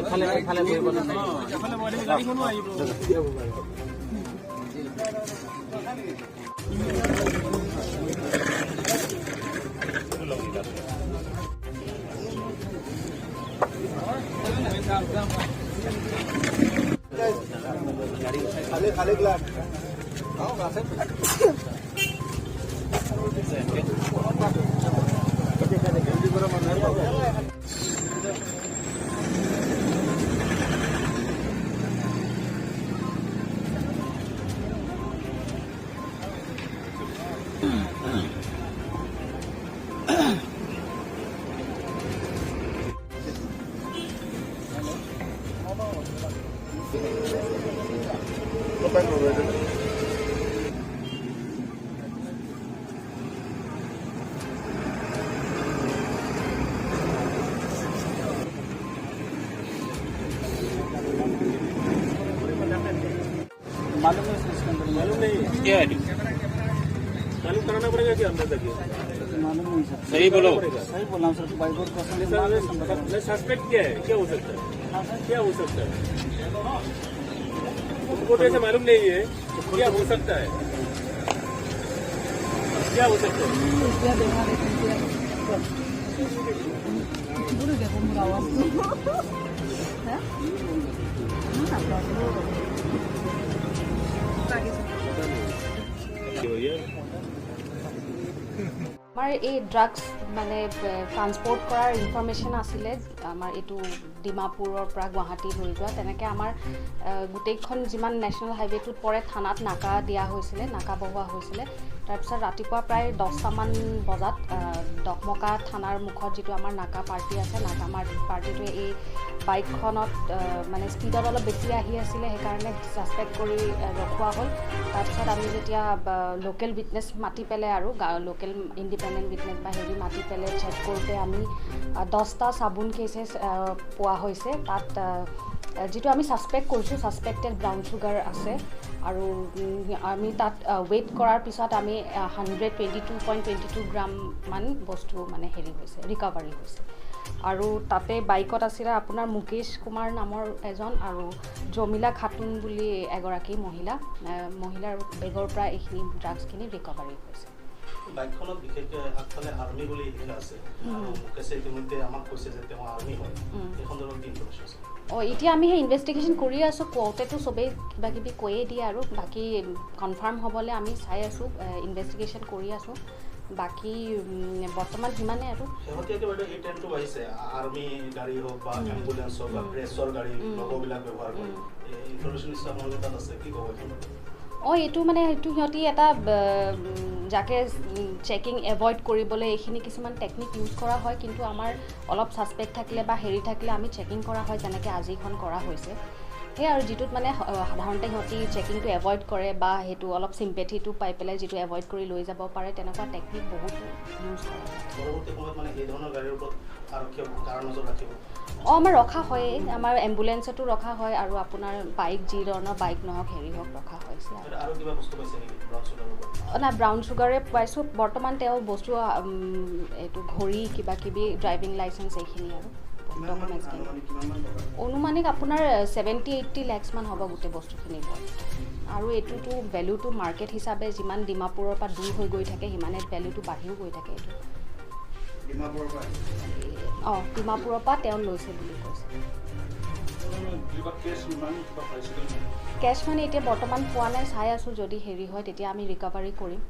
ইফালে ইফালে বহিব। গাড়ীখনো আহিব। খালে খালে গ্লাস। मालूम है सर, इसके अंदर मालूम नहीं है। क्या है? मालूम कराना पड़ेगा कि अंदर तक मालूम नहीं सर। सही बोलो। सही बोला हूँ सर, बाइक और पर्सन सस्पेक्ट क्या है? क्या हो सकता है? क्या हो सकता है? तुमको तो ऐसे मालूम नहीं है, क्या हो सकता है? क्या हो सकता है? भैया। আমাৰ এই ড্ৰাগছ মানে ট্ৰান্সপৰ্ট কৰাৰ ইনফৰ্মেশ্যন আছিলে, আমাৰ এইটো ডিমাপুৰৰ পৰা গুৱাহাটী লৈ যোৱা। তেনেকৈ আমাৰ গোটেইখন যিমান নেশ্যনেল হাইৱেটোত পৰে, থানাত নাকা দিয়া হৈছিলে, নাকা বহোৱা হৈছিলে। তাৰপিছত ৰাতিপুৱা প্ৰায় 10টামান বজাত ডকমকা থানাৰ মুখত যিটো আমাৰ নাকা পাৰ্টি আছে, নাকা পাৰ্টিটোৱে এই বাইকখনত মানে স্পীডত অলপ বেছি আহি আছিলে, সেইকাৰণে ছাছপেক্ট কৰি ৰখোৱা হ'ল। তাৰপিছত আমি যেতিয়া লোকেল উইটনেছ মাতি পেলাই আৰু লোকেল ইণ্ডিপেণ্ডেণ্ট উইটনেছ বা হেৰি মাতি পেলাই চেক কৰোঁতে আমি 10টা চাবোন কেচেছ পোৱা হৈছে। তাত যিটো আমি ছাছপেক্ট কৰিছোঁ, ছাছপেক্টেড ব্ৰাউন চুগাৰ আছে। আৰু আমি তাত ৱেইট কৰাৰ পিছত আমি 122.22 গ্ৰামমান বস্তু মানে হেৰি হৈছে, ৰিকভাৰী হৈছে। আৰু তাতে বাইকত আছিলে আপোনাৰ মুকেশ কুমাৰ নামৰ এজন আৰু জমিলা খাতুন বুলি এগৰাকী মহিলা। মহিলাৰ বেগৰ পৰা এইখিনি ড্ৰাগছখিনি ৰিকভাৰী হৈছে। বাইকখনত বিশেষকৈ আগফালে আৰ্মি বুলি লিখা আছে আৰু মুকেশে ইতিমধ্যে আমাক কৈছে যে তেওঁ আৰ্মি হয়। এই সন্দৰ্ভত কি ইনফৰমেশ্যন আছে? অঁ, এতিয়া আমি সেই ইনভেষ্টিগেশ্যন কৰি আছোঁ। কওঁতেতো চবেই কিবা কিবি কৈয়ে দিয়ে আৰু বাকী কনফাৰ্ম হ'বলৈ আমি চাই আছোঁ, ইনভেষ্টিগেশ্যন কৰি আছোঁ। বাকী বৰ্তমান সিমানেই আৰু। শেহতীয়াকৈ বাইদেউ এই ট্ৰেণ্ডটো বাঢ়িছে, আৰ্মি গাড়ী হওক বা এম্বুলেঞ্চ হওক বা প্ৰেছৰ গাড়ী লগোবিলাক ব্যৱহাৰ কৰে। এই ইনফৰমেশ্যন নিশ্চয় আপোনালোকৰ তাত আছে, কি ক'ব এই? অঁ, এইটো মানে সেইটো সিহঁতি এটা যাকে চেকিং এভইড কৰিবলৈ এইখিনি কিছুমান টেকনিক ইউজ কৰা হয়। কিন্তু আমাৰ অলপ ছাছপেক্ট থাকিলে বা হেৰি থাকিলে আমি চেকিং কৰা হয়, যেনেকৈ আজিখন কৰা হৈছে। সেই আৰু যিটোত মানে সাধাৰণতে সিহঁতি চেকিংটো এভইড কৰে বা সেইটো অলপ চিম্পেথিটো পাই পেলাই যিটো এভইড কৰি লৈ যাব পাৰে, তেনেকুৱা টেকনিক বহুত ইউজ কৰে। পৰৱৰ্তী সময়ত মানে এই ধৰণৰ গাড়ীৰ ওপৰত আৰক্ষীয়ে কাৰা নজৰ ৰাখিব? অঁ, আমাৰ ৰখা হয়েই, আমাৰ এম্বুলেঞ্চতো ৰখা হয় আৰু আপোনাৰ বাইক, যি ধৰণৰ বাইক নহওক, হেৰি হওক, ৰখা হৈছে। আৰু কিবা বস্তু পাইছে নেকি ব্ৰাউন চুগাৰৰ ওপৰত? নাই, ব্ৰাউন চুগাৰে পাইছোঁ বৰ্তমান। তেওঁ বস্তু এইটো ঘড়ী, কিবা কিবি, ড্ৰাইভিং লাইচেঞ্চ, এইখিনি আৰু ডকুমেণ্টছখিনি। অনুমানিক আপোনাৰ 70-80 লেক্সমান হ'ব গোটেই বস্তুখিনি। আৰু এইটোতো ভেলুটো মাৰ্কেট হিচাপে যিমান ডিমাপুৰৰ পৰা দূৰ হৈ গৈ থাকে, সিমানে ভেলুটো বাঢ়িও গৈ থাকে এইটো। অঁ, ডিমাপুৰৰ পৰা তেওঁ লৈছে বুলি কৈছে। কেছ মানে এতিয়া বৰ্তমান পোৱা নাই, চাই আছোঁ। যদি হেৰি হয় তেতিয়া আমি ৰিকভাৰী কৰিম।